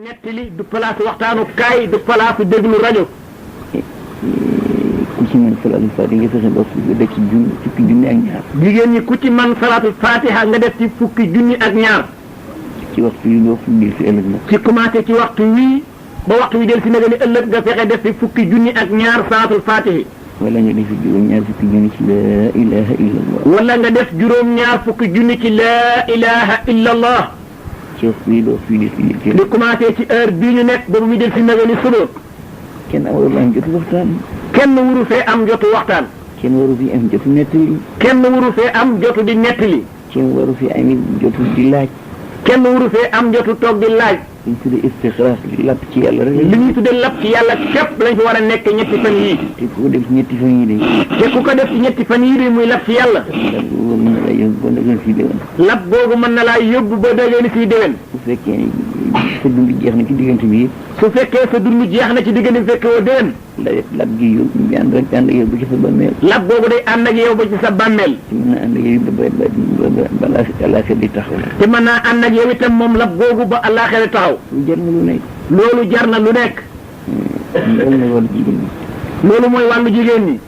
nettali du place waxtaanu kaay du place déglu rajo. ku ci mën salaatul fatiha nga fexe ba def ci fukki junni ak ñaar. jigéen ñi ku ci man salaatul fatiha nga def ci fukki junni ak ñaar. ci waxtu yi waxtu bi del si ëllëg nag. ci commencé ci waxtu wii ba waxtu wi del si nag ni ëllëg nga fexe def ci fukki junni ak ñaar salaatul fatiha. wala nga def juróom-ñaar fukki junni ci laa ilaha illallah. wala nga def juróom-ñaar fukki junni ci laa ilaha illallah. ci waxtu yi waxtu yi del si di commencé ci heure bii ñu nekk ba mu del si nag ni suba. kenn warul am jotu waxtaan. kenn waru fee am jotu waxtaan. kenn waru fi am jotu nettali. kenn waru fee am jotu di nettali. kenn waru fi am jotu di laaj. kenn waru fee am jotu toog di laaj. li ñu tuddee istixraas lapp ci yàlla rek. li ñuy tuddee lapp ci yàlla képp lañ fi war a nekk ñetti fan yii. te ku ko def ci ñetti fan yii de. te ku ko def ci ñetti fan yii de muy lapp ci yàlla. lapp googu mën na laa yóbbu ba dëgën fii déwén. bu fekkee ni sa dund jeex na ci diggante bi yëpp. su fekkee sa dund jeex na ci diggante bi fekkee woo déwén. lab gi yóbbu ànd ak yow ba ci sa bàmmeel. lapp googu day ànd ak yow ba ci sa bàmmeel. te mën naa ànd ak yow ba àllaaxira di taxaw. te mën naa ànd ak yow itam moom lapp googu ba àllaaxira taxaw. jar na lu nekk. loolu jar na lu nekk. loolu mooy wàllu jigéen ñi. loolu mooy wàllu jigéen ñi.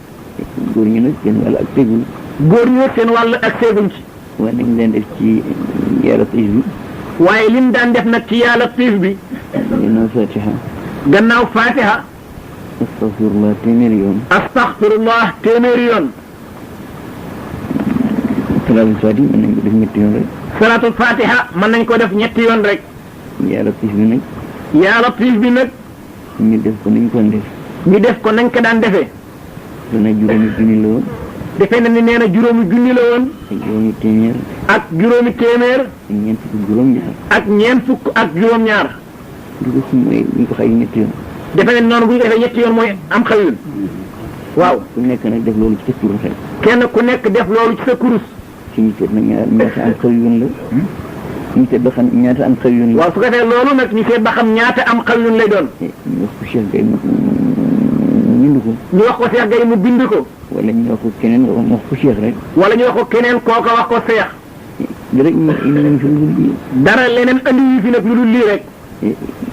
góor ñi nag seen wàll ak tegul. góor ñi seen wàll ak seguñ ci. waaye nañ leen def ci yàlla piis bi. waaye lim daan def nag ci yàlla piis bi. gannaaw fatiha. gannaaw fatiha. astaghfirullah téeméeri yoon. astaghfirullah téeméeri yoon. salaatul fatiha mën nañ ko def ñetti yoon rek. salaatul fatiha mën nañ ko def ñetti yoon rek. yàlla piis bi nag. yàlla piis bi nag. ñu def ko nañ ko def. ñu def ko nañ ko daan defee. dana juróomi junni la woon. defe na ni nee na juróomi junni la woon. ak juróomi téeméer. ak juróomi téeméer. ak ñeent fukk juróom-ñaar. ak ñeent fukk ak juróom-ñaar. du ko mooy ñu ko xay ñetti yoon. defe na noonu bu ñu ko defee ñetti yoon mooy am xëyul. waaw ku nekk nag def loolu ci sa kurus rek. kenn ku nekk def loolu ci sa kurus. ci ñu seet nag ñaata am xëyul la. ñu seet ba xam ñaata am xëyul la. waaw su ko defee loolu nag ñu seet ba xam ñaata am xëyul lay doon. ñu wax ko Cheikh Gueye mu bind ko. ñu wax ko Cheikh Gueye mu bind ko. wala ñu wax ko keneen wax ko Cheikh rek. wala ñu wax ko keneen kooka wax ko Cheikh. dara ñu indi fi lu dul lii. dara leneen andi yu fi nag lu dul lii rek.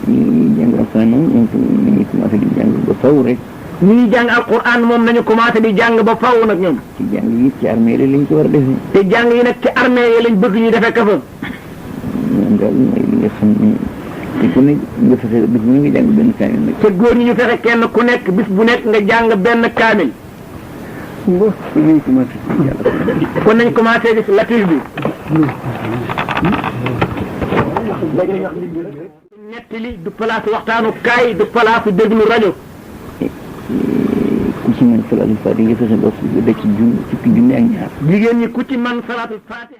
ñu jàng alquran moom ñu commencé di jàng ba faw rek. ñuy jàng alquran moom nañu commencé di jàng ba faw nag ñoom. ci jàng yi ci armée yi lañ ko war a defee. te jàng yi nag ci armée yi lañ bëgg ñu defee ka fa. ñoom daal mooy li nga xam ne te ku nekk nga fexe bis bu ne nga jàng benn kaamil nag. te góor ñi ñu fexe kenn ku nekk bis bu nekk nga jàng benn kaamil. kon nañ commencé gis latif bi. nettali du place waxtaanu kaay du place déglu rajo. ku ci mën salaatul fatiha nga fexe ba def ci fukki junni ak ñaar. jigéen ñi ku ci man salaatul fatiha